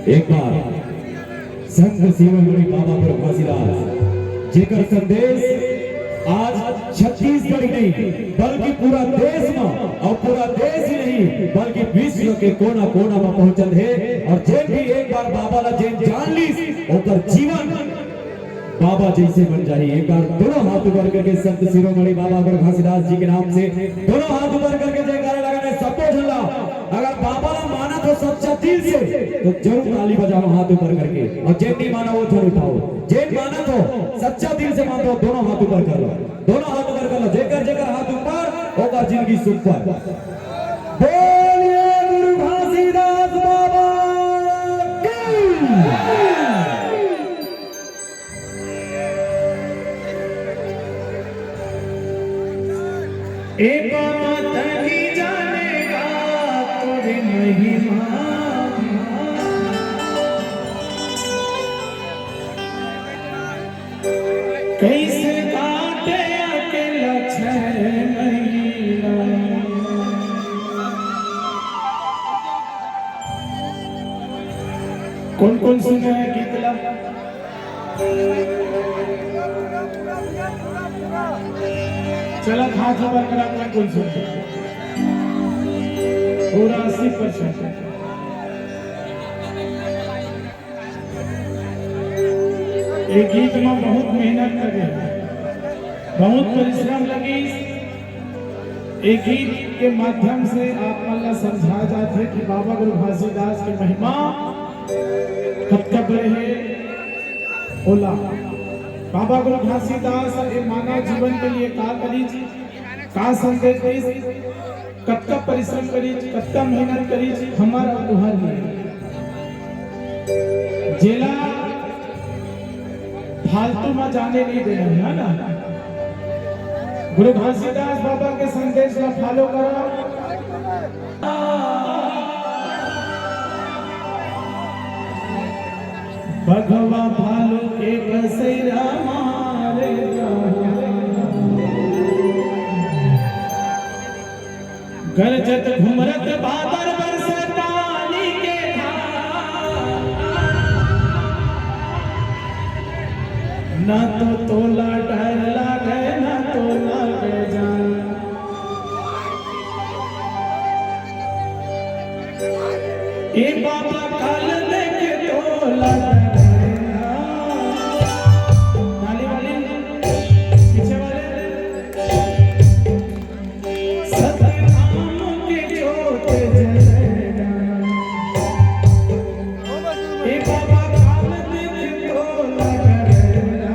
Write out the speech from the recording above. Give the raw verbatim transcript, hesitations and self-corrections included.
एक बार संत शिरोमणि बाबा गुरु घासीदास, जेकर संदेश आज छत्तीसगढ़ ही नहीं, बल्कि पूरा देश में, और पूरा देश ही नहीं, बल्कि विश्व के कोना कोना में पहुंचत हे। और जेन भी एक बार बाबा ला जेन जान लीस, ओकर जीवन बाबा जैसे बन जाही। एक बार दोनों हाथ ऊपर करके संत शिरोमणि बाबा गुरु घासीदास जी के नाम से दोनों हाथ ऊपर करके जयकारा लगाना है सबको झल्ला। अगर बाबा ला मानत हो सच्चा दिल से, तो जरूर ताली बजाओ हाथ ऊपर करके, और जेन नहीं माना वो झन उठाओ। जेन मानत हो, सच्चा दिल से मानत हो, दोनों हाथ ऊपर कर लो, दोनों हाथ ऊपर कर लो। जेकर जेकर हाथ ऊपर, ओकर जिंदगी सुपर। बोलिए गुरु घासीदास बाबा की। ए बाबा तनी जानेगा तोरी महिमा, कैसे काटे अकेला छह महीना। कौन कौन सुने हैं गीत ला? चला, हाथ ऊपर करा, कौन कौन सुने? पूरा अस्सी परसेंट। ये गीत में बहुत मेहनत लगे, बहुत परिश्रम लगे। ये गीत के माध्यम से आप मन ला समझाया जाथे कि बाबा गुरु घासीदास के महिमा कतका बड़े हे। ओला बाबा गुरु घासीदास ये मानव जीवन के लिए का करिस, का संदेश दिस, कतका परिश्रम करिस, कतका मेहनत करिस, हमर अउ तुहर लिए। जेला फालतू में जाने नहीं देना है ना। गुरु घासीदास बाबा के संदेश ला फॉलो करो। बघवा भालू के बसेरा मारे, गरजत घुमरत बादर बरसे पानी के धार। ना तो तोला डर लागे, ना तो लागे जान। ए बाबा काल देख तोला डर लागे। ताली वाली पीछे वाले। सतनाम के जोत जलेगा। ए बाबा काल देख तोला डरेगा।